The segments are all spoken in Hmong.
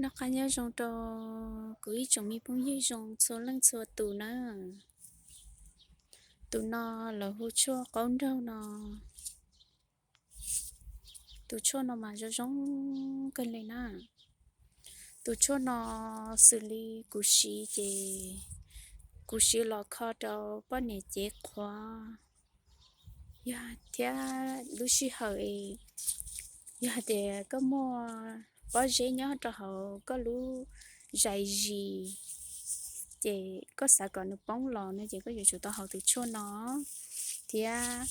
Noj qab nyob zoo rau kuv ib tsoom me phooj ywg zoo txhua leej txhua tus na. Tus no lawv hu tshuaj qaub nraug no. Tus tshuaj no mas zoo zoo kawg li na. Tus tshuaj no xws li kuv siv ces kuv siv los kho rau poj niam cev qhuav. Yog thiab lub sij hawm yog hais tias koj muaj pob zeb nyob rau hauv koj lub zais zis, ces koj xav kom nws poob los no ces koj yuav tsum tau haus tus tshuaj no. Thiab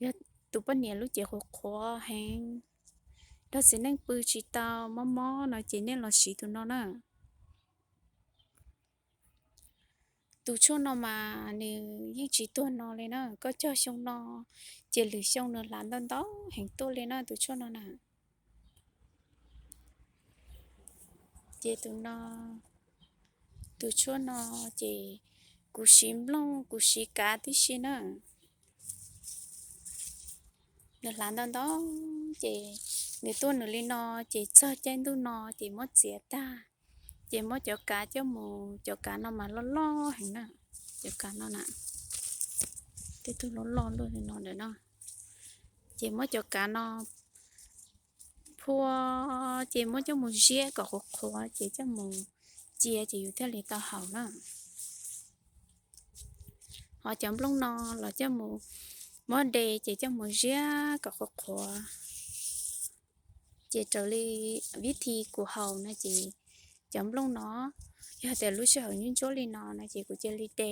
yog tus poj niam lub cev qhuav qhuav heev, nrog txiv neej pw tsis tau mob mob no ces nej los siv tus no na. Tus tshuaj no mas nws yeej tsis tuag no li na, koj cog xyoo no ces lwm xyoo nws hlav ntau ntau heev tuaj li na tus tshuaj no na. Ces tus no, tus tshuaj no ces kuv siv nplooj kuv siv kav tib si na. Nws hlav ntau ntau ces nws tuaj nws li no ces txog caij ntuj no ces muab txiav tag, ces muab cov kav coj mus, cov kav no mas loj loj heev na. Cov kav no na, tej tug loj loj luaj li no ntawm no, ces muab cov kav no phua, ces muab coj mus ziab kom qhuav qhuav ces coj mus cia ces yus thiaj li tau haus na. Ho cov nplooj no los coj mus muab de ces coj mus ziab kom qhuav qhuav. Ces raws li vib thi kuv haus no ces cov nplooj no, yog tias lub sij hawm ntsuab ntsuab li no no ces kuv cia li de,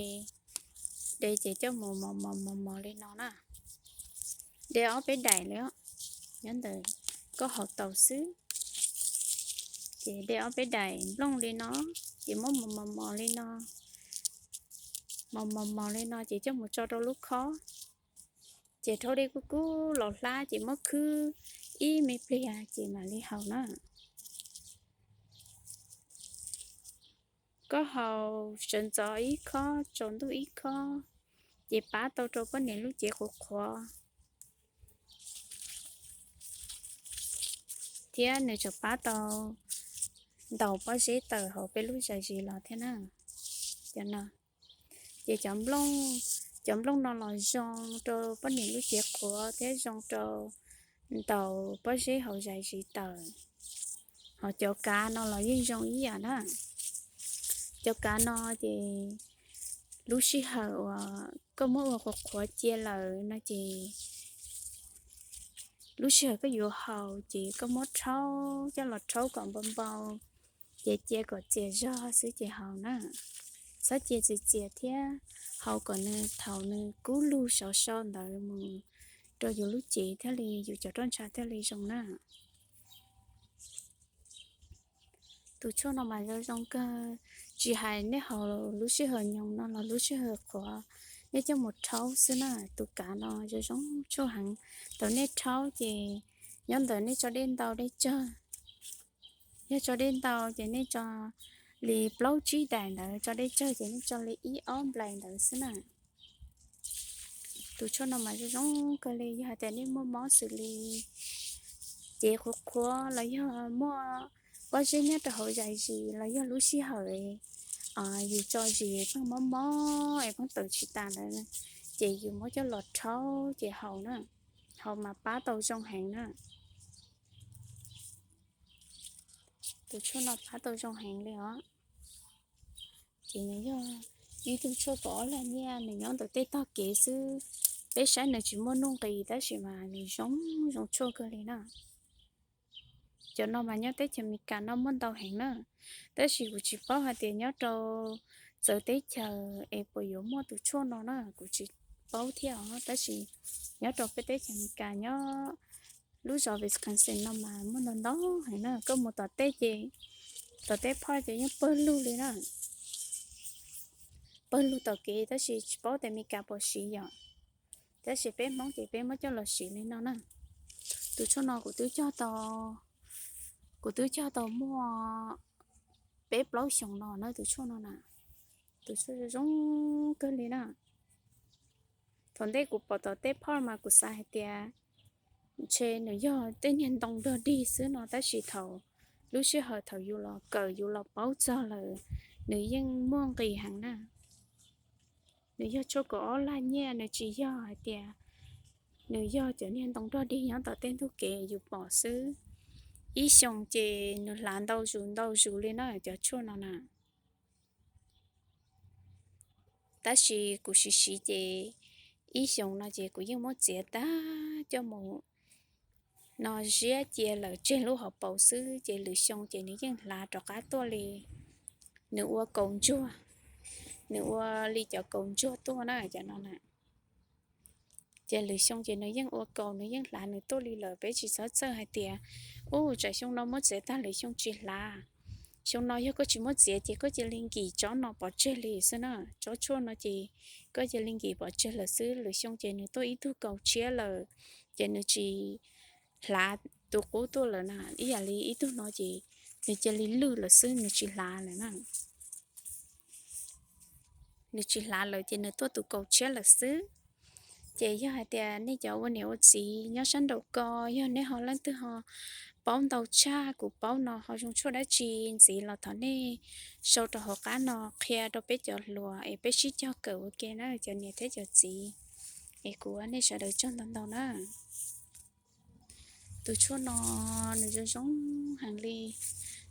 de ces coj mus mos mos mos mos li no na. De ob peb daim li, nyob ntawm koj haus tau xwb. Ces de ob peb daim nplooj li no, ces muab mos mos mos li no, mos mos mos li no ces coj mus tso rau lub khob. Ces rhaub dej kub kub los hlab ces muab khwb ib me pliag ces mam li haus na. Koj haus sawv ntxov ib khob, tsaus ntuj ib khob, ces pab tau rau poj niam lub cev qhuav qhuav, thiab nws tseem pab tau ntaus pob zeb tawm hauv peb lub zais zis los thiab na. Ces cov nplooj no los zoo rau poj niam lub cev qhuav thiab zoo rau ntaus pob zeb hauv zais zis tawm. Ho cov kav no los yeej zoo ib yam na. Cov kav no ces lub sij hawm uas koj muab ua qhuav qhuav cia lawm no ces lub sij hawm koj yuav haus ces koj muab rhaub coj los rhaub kom npau npau, ces cia kom txias zog xwb ces haus na. Txhob cia txias txias thiab, haus kom nws thaum nws kub lug sov so ntawd mus rau yus lub cev thiaj li yus cov roj ntsha thiaj li zoo na. Tus tshuaj no mas zoo zoo kawg, tsis hais nej haus lub sij hawm nyoos no los lub sij hawm qhuav, nej coj mus rhaub xwb na. Tus kav no zoo zoo tshuaj heev. Thaum nej rhaub ces nyob ntawm nej tso dej ntau dej tsawg, yog tso dej ntau ces nej tso li plaub tsib daim ntawd, tso dej tsawg ces nej tso li ib ob nplais ntawd xwb na. Tus tshuaj no mas zoo zoo kawg li, yog hais tias nej muaj mob xws li cev qhuav qhuav los yog muaj pob zeb nyob rau hauv zais zis los yog lub sij hawm yus tso zis pheej mob mob es pheej tawm tsis tas ntawd, ces yus muab coj los rhaub ces haus na, haus mas pab tau zoo heev na. Tus tshuaj no pab tau zoo heev li os. Ces nws yog ib tug tshuaj kaum ob lag nyiaj, nws nyob ntawm tej tog kev xwb, peb saib nws tsis muaj nuj nqis tab sis mas nws zoo zoo tshuaj kawg li na. Cov no mas nyob teb chaws Amelikas no muaj ntau heev na, tab sis kuv tsis paub hais tias nyob rau txawv teb chaws es puas yuav muaj tus tshuaj no na, kuv tsis paub thiab os. Tab sis nyob rau peb teb chaws Amelikas nyob lub zos Wisconsin no mas muaj ntau ntau heev na. Koj mus tom teb ces tom teb phoj ces yeej pawg lug li na, pawg lug tom kev, tab sis tsis paub tias Amelikas puas siv yom. Tab sis peb Hmoob ces peb muab coj los siv li no na. Tus tshuaj no kuv twb cog tau, kuv twb cog tau muaj peb plaub xyoos no na tus tshuaj no na. Tus tshuaj zoo zoo kawg li na. Thaum ntej kuv pom tom teb phoj mas kuv xav hais tias ntshe nws yog tej niag ntoo dog dig xwb no, tab sis thaum lub sij hawm thaum yus los kawm yus los paub txog lawm, nws yeej muaj nqis heev na. Nws yog tshuaj kaum ob lag nyiaj, nws tsis yog hais tias nws yog cov niag ntoo dog dig nyob tom tej ntug kev yus pom xwb. Ib xyoos ces nws hlav ntau zus ntau zus li na cov tshuaj no na. Tab sis kuv siv siv ces ib xyoos no ces kuv yeej muab txiav tag coj mus no ziab cia lawm tseg lub hauv paus xwb, ces lwm xyoo ces nws yeej hlav rov qab tuaj li. Nws ua kaus ntsuag, nws ua li cov kaus ntsuag tuaj na cov no na. Ces lwm xyoo ces nws yeej ua kaus, nws yeej hlav nws tuaj li lawm, peb tsis txhob txhawj hais tias, u, tsam xyoo no muab txiav tag lwm xyoo tsis hlav. Xyoo no yog koj tsis muab txiav ces koj cia li nkim tsob no pov tseg li xwb na. Tsob tshuaj no ces koj cia li nkim pov tseg lawm xwb, lwm xyoo ces nws tuaj ib tug kaus tshiab lawm, ces nws tsis hlav tus qub tuaj lawm na, ib yam li ib tug no ces nws cia li lwj lawm xwb, nws tsis hlav lawm na. Nws tsis hlav lawm ces nws tuaj tus kaus tshiab lawm xwb. Ces yog hais tias nej cov ua niam ua txiv nyob sab nraum ko, yog nej ho leej twg ho paub ntau tshaj kuv paub no ho zoo tshuaj dab tsi ntxiv los thov nej sau rau hauv qab no qhia rau peb cov hluas es peb sib cog kawm ua ke na cov niam thiab cov txiv. Es kuv ua nej sawv daws tsaug ntau ntau na. Tus tshuaj no nws zoo zoo heev li.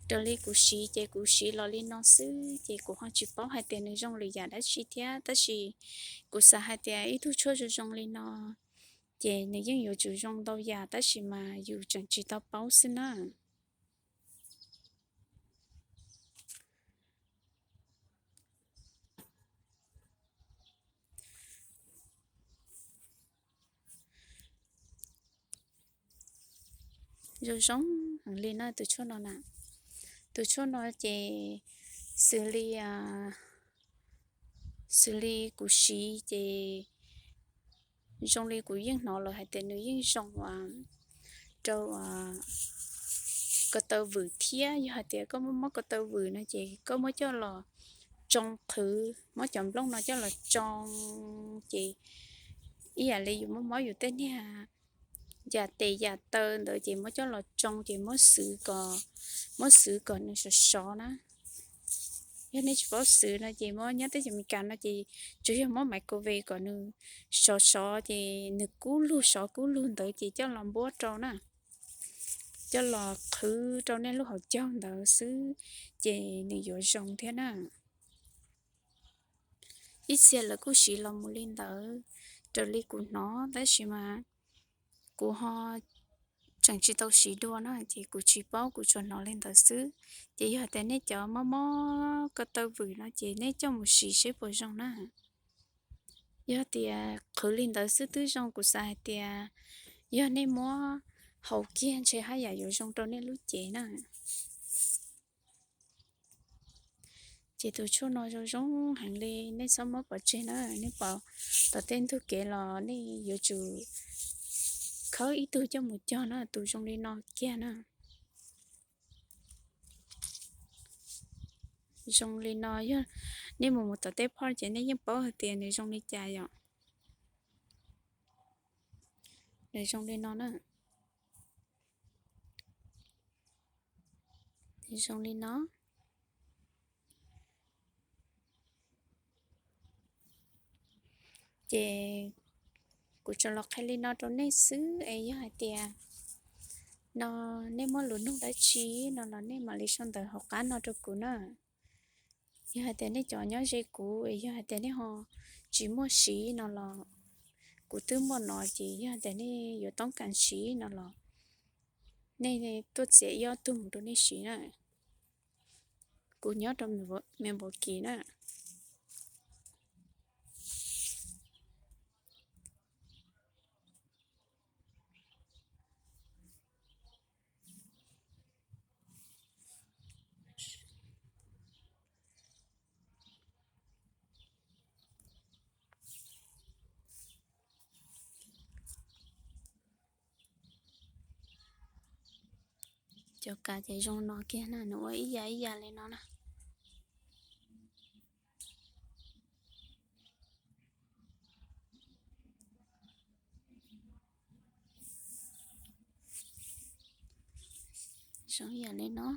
Raws li kuv siv ces kuv siv los li no xwb ces kuv ho tsis paub hais tias nws zoo lwm yam dab tsi thiab, tab sis kuv xav hais tias ib tug tshuaj zoo zoo li no ces nws yeej yuav tsum zoo ntau yam tab sis mas yus tseem tsis tau paub xwb na. Zoo zoo heev li na tus tshuaj no na. Tus tshuaj no ces xws li, xws li kuv siv ces zoo li kuv yeej hnov lawm hais tias nws yeej zoo rau ko taw vwm thiab. Yog hais tias koj muab ko taw vwm no ces koj muab coj los tsoo qhwv, muab cov nplooj no coj los tsoo ces ib yam li yus muab mob yus tej niag yam tes yam taw ntawd ces muab coj los tsoo ces muab xwv kom, muab xwv kom nws sov sov na. Yog nej tsis paub xwv no ces muab nyob teb chaws Amelikas no ces tsuas yog muab microwave kom nws sov sov ces nws kub lug sov kub lug ntawd ces coj los npuab rau na, coj los qhwv rau nej lub hauv caug ntawd xwb ces nws yuav zoo thiab na. Ib txhia lawv kuj siv los mus li ntawd raws li kuv hnov tab sis mas kuv ho tseem tsis tau siv dua na ces kuv tsis paub, kuv tsuas hnov li ntawd xwb. Ces yog tias nej cov mob mob ko taw vwm no ces nej coj mus siv seb puas zoo na. Yog tias qhwv li ntawd xwb twb zoo, kuv xav hais tias yog nej muab haus kiag ntshe haj yam yuav zoo rau nej lub cev na. Ces tus tshuaj no zoo zoo heev li, nej txhob muab pov tseg na. Nej pom tom tej ntug kev los nej yuav tsum khawb ib tug coj mus cog na, tus zoo li no kiag na. Zoo li no yog nej mus mus tom tej phoj ces nej yeej paub hais tias nws zoo li cas yom. Nws zoo li no na. Nws zoo li no. Ces kuv tsuas los qhia li no rau nej xwb es yog hais tias no nej muaj lus nug dab tsi no los nej mam li sau ntawv hauv qab no rau kuv na. Yog hais tias nej cov nyob ze kuv es yog hais tias nej ho tsis muaj siv no los kuv twb muaj no ces yog hais tias nej yuav toob kas siv no los nej tuaj txiav ib ob tug mus rau nej siv na. Kuv nyob rau Milwaukee na. Cov kas ces zoo no kiag na, nws ua ib yam ib yam li no na. tsoom yam li no.